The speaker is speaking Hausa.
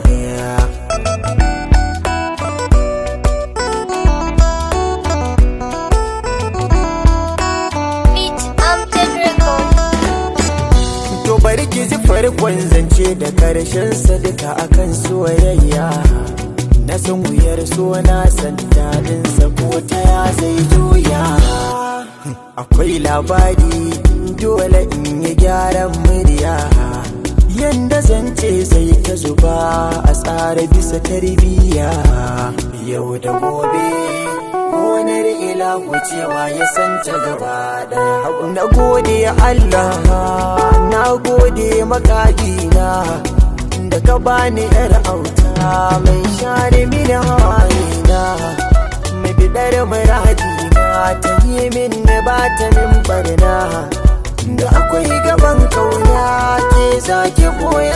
Yeah. Beat Amjad Record. To bari ki ji farkon zance da karshen sadaka akan soyayya. Na san wuyar so na san daɗin sa ko ta ya zai juya. Akwai labari dole in yi gyaran murya. Yanda zance zai ta zuba a tsara bisa tarbiyya. Yau da gobe gonar ilahu cewa ya santa gaba ɗaya. Na gode Allah, na gode makagina da ka bani yar auta mai share mini hawayena, mai bidar muradina ta yi min ba ta min barna, da akwai gaban kauna ke zaki boye.